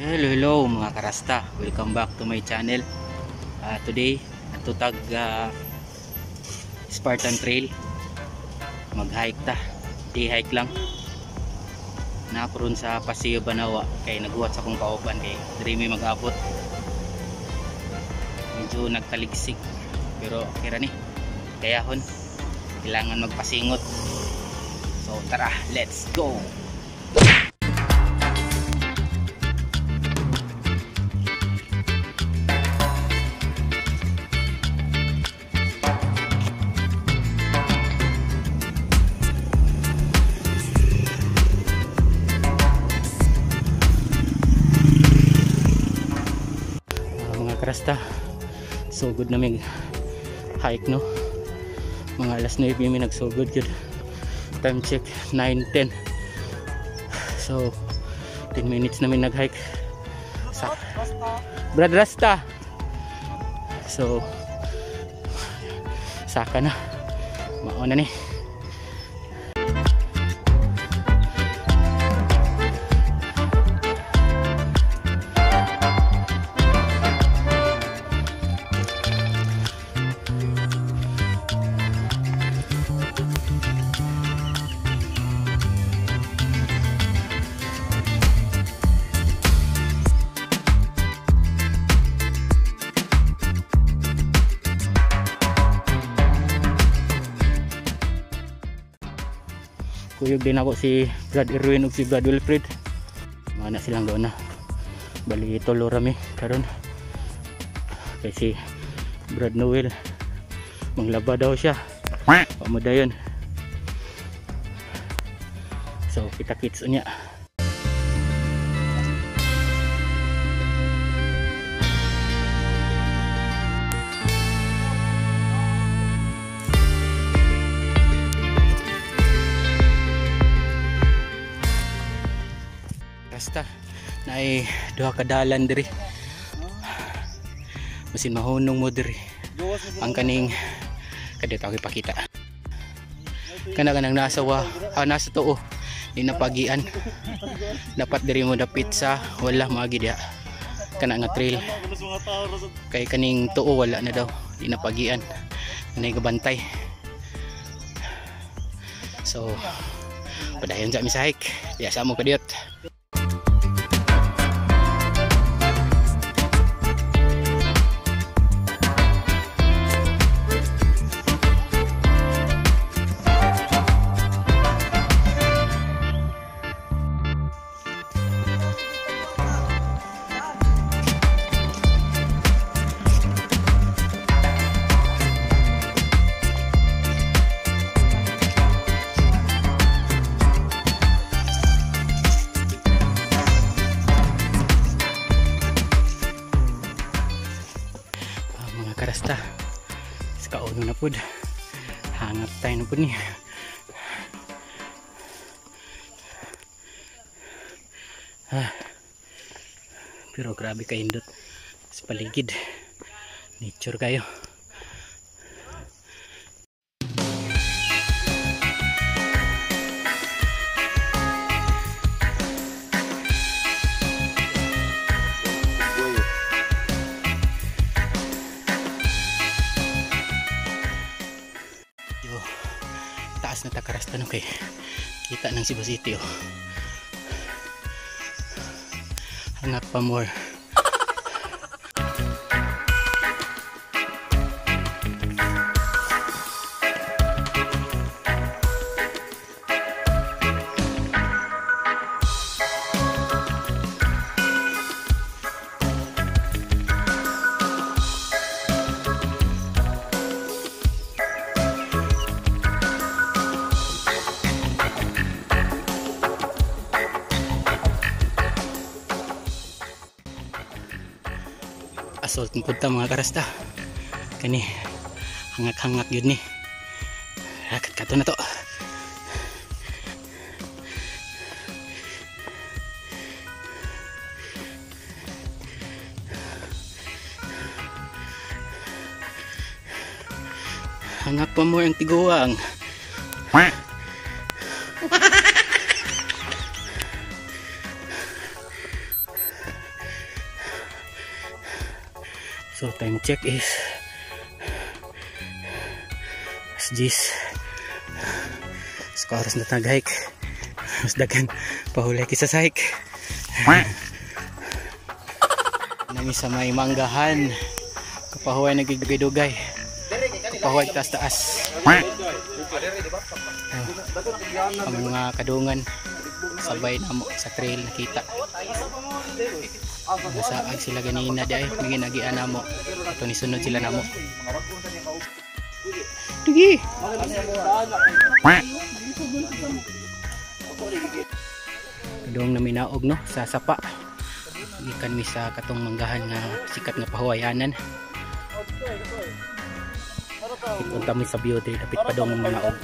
Hello, hello mga karasta. Welcome back to my channel. Today, ato tag Spartan Trail. Mag-hike ta. Day hike lang. Nakuron sa Paseo Banawa kay naghuwat sa akong kauban kay diri may mag-abot. Medyo nagtaligsik pero okay ra ni. Kayahon. Kailangan magpasingot. So tara, let's go. Mga karasta, sugod na mig hike, no? Mga alas 9 mi nagsugod gyud. Time check 9:10. So 10 minutes namin nag-hike. Sa Brad Rasta. So saka na. Mauna ni. Kuyog din ako si Brad Irwin ug si Brad Wilfred. Mga na silang doon na. Bali tulo rami karon. Kay si Brad Noel manglaba daw siya. Wa mo dayon. So kita kits unya. Basta naay duha ka dalan diri. Masin mahunong mo diri. Ang kaning kadto ako ipakita. Kana kanang nasa wa, nasa tuo. Di napagian. Dapat diri mo dapit sa wala maagi diha. Kana nga trail. Kay kaning tuo wala na daw, di napagian. Kanay gabantay. So padayon sa mi sa hike. Diya sa mo kadiyot. Karasta sa kauno na pud, hangap tayo na pud niya. Pero grabe kaindot sa paligid, nature kayo. Taas na takarasta no kay kita ng Cebu City, oh. Hanap pa more. Basalt punta mga karasta. Kani hangak-hangak yun ni. Rakat kato na to. Hangak pa mo ang tiguang. So time check is 10. So oras na tag-hike. Mas daghan pahulay kisa sa hike. Nami sa may manggahan. Kapahuway nagigdugay-dugay. Kapahuway taas-taas. Ang mga kadungan sabay na mo sa trail nakita. Nasaag sila ganina di ay ginagian na mo. Ito ni sunod sila namo. Dugi. Kadung na minaog no sa sapa. Gikan mi sa katong manggahan nga sikat nga pahuwayanan. Ipunta mi sa view diri dapit padong naog.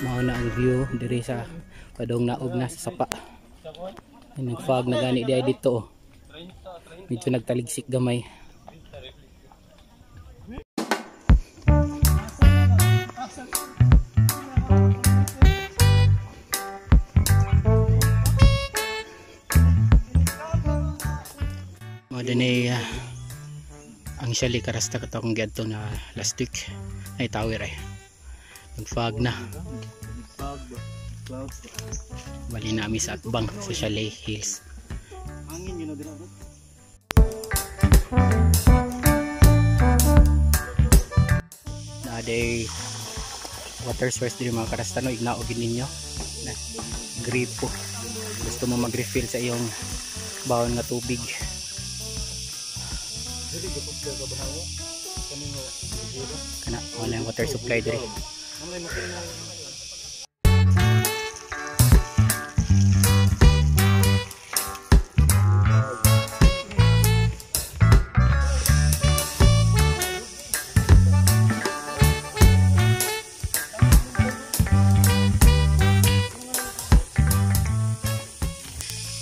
Mao na ang view diri sa padong naog na sa sapa. Nag-fog na gani di ay dito oh. Medyo nagtaligsik gamay. Mao dinhi ang chalet karasta kato akong giadto na last week ay tower ay. Nag-fog na. Bali nami sa atbang sa Chalet Hills. Naaday water source diri mga karasta no, ignaogin ninyo na gripo. Gusto mo mag-refill sa iyong bawon nga tubig. Kana wala yung water supply diri.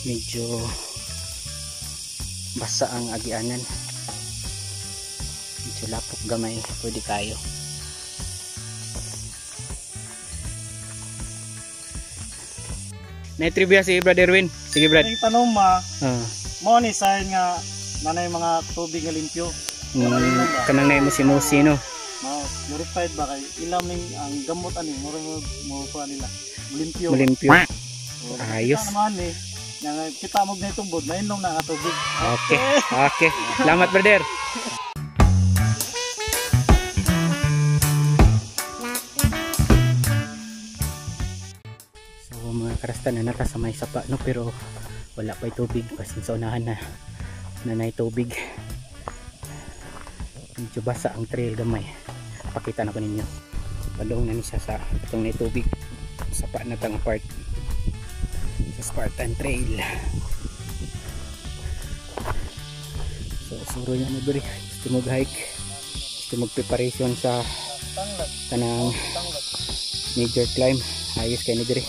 Medyo basa ang agianan, medyo lapok gamay, pwede kayo. May trivia si Brad Erwin. Sige Brad. Ang tanong ma, mo ni sign nga nanay mga tubig nga limpyo. Kanang na mo si Musi no. Ma, purified ba kay ilam ning ang gamot ani mo mo kuha nila. Limpyo. Limpyo. Ayos. Kita naman eh. Kita mo na itong mainom na nga tubig. Okay. Okay. Salamat brother. So mga karasta na nata sa may sapa no, pero wala pa tubig basin sa unahan na nanay tubig. Medyo basa ang trail gamay. Pakita na ko ninyo. Padung na ni siya sa itong nay tubig. Sapa na tang part sa Spartan Trail. So suro niya mo diri. Gusto mag hike, gusto mag preparation sa kanang major climb, ayos kay ni diri.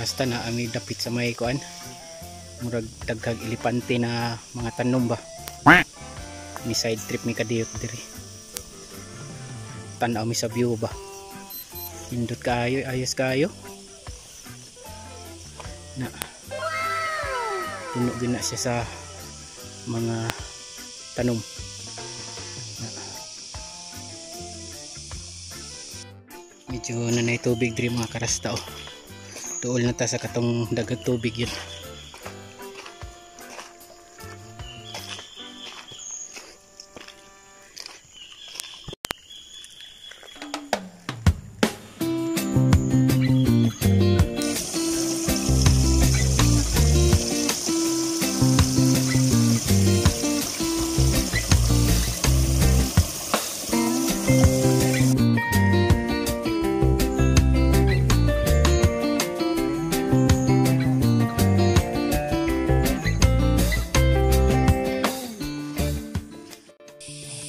Karasta, na ami dapit sa may kuan, murag daghag elepante na mga tanom ba. Mi side trip mi kadiyot diri, tan-aw mi sa view ba. Indot kaayo, ayos kaayo na. Puno gyud na siya sa mga tanom na. Medyo nanay tubig diri mga karasta, oh. Tuol na ta sa katong daghang tubig yun.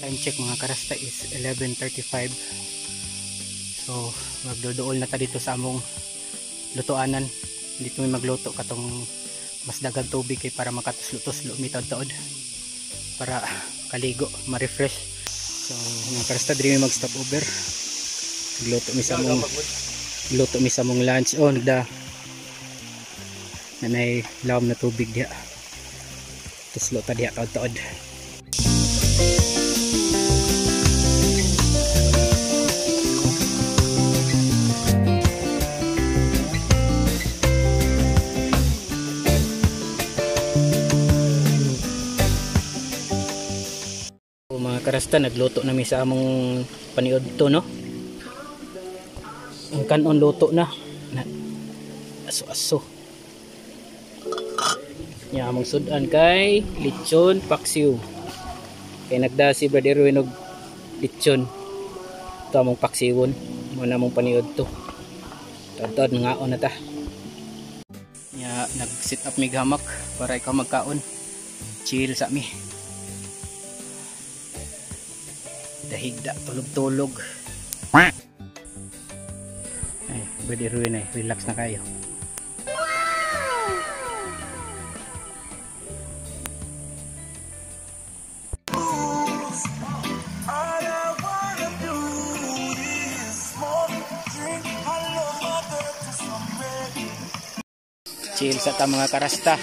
Time check mga karasta is 11:35. So magdodool na ta dito sa among lutoanan. Dito may magluto katong mas daghang tubig kay para makatuslo-tuslo mi taod-taod para kaligo, ma-refresh. So mga karasta, diri mi mag stop over. Luto mi sa among lunch. Oh, nagda nanay lawom na tubig diha. Tuslo ta diha taod-taod. Mga karasta, nagluto na mi sa among paniod to, no? Ang kanon luto na. Aso-aso. Nya among sudan kay lechon paksiw. Kay nagda si Brother Erwin og lechon. Ito among paksiwon. Mo na among paniod to. Taod-taod ngaon na ta. Nya nag-sit up mi hamak para ikaw magkaon. Chill sa mi. Dahigda, tulog-tulog. Ay, Brother Erwin ay relax na kayo. Chill sa ta mga karasta.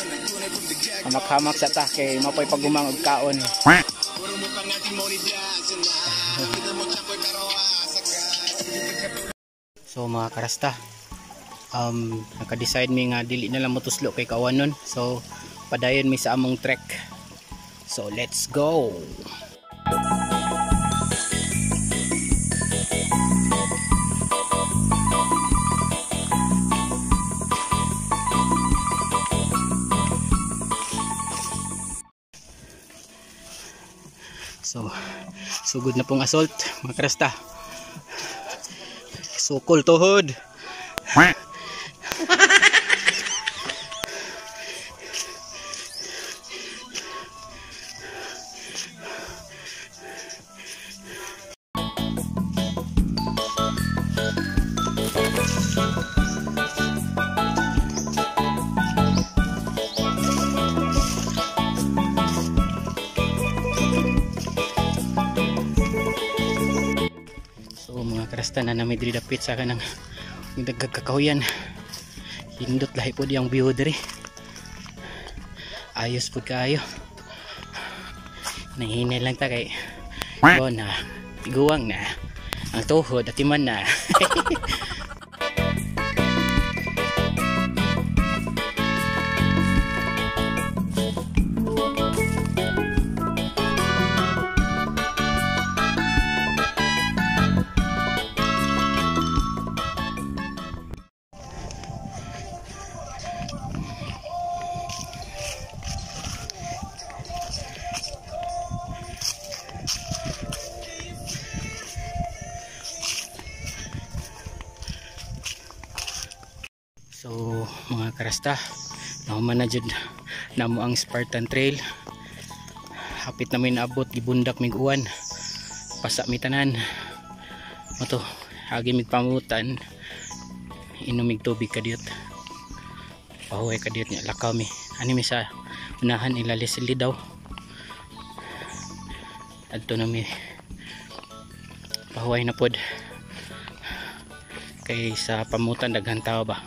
Hamak-hamak sa ta kay mapoy pagumang og kaon. So mga karasta, naka-decide mi nga dili na lang motuslo kay kawanon. So padayon mi sa among trek. So let's go. So sugod na pong assault mga karasta. Sukol tuhod. So mga karasta, na nami diri dapit sa kanang daghang kakahuyan. Hindot lahi pod yang view diri. Ayos pod kaayo. Nanghinay lang ta kay go na, tiguang na ang tuhod atiman na. So mga karasta, nahuman na jud namo ang Spartan Trail. Hapit na may naabot, gibundak mig uwan, pasa mi tanan. Mato, agi mig pamutan, inom mig tubig kadiyot. Pahuway kadiyot niya, lakaw mi. Ani mi sa unahan ila Leslie daw. Adto na mi. Pahuway na pod. Kay sa pamutan daghan tao ba.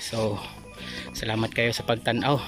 So, salamat kayo sa pagtan-aw.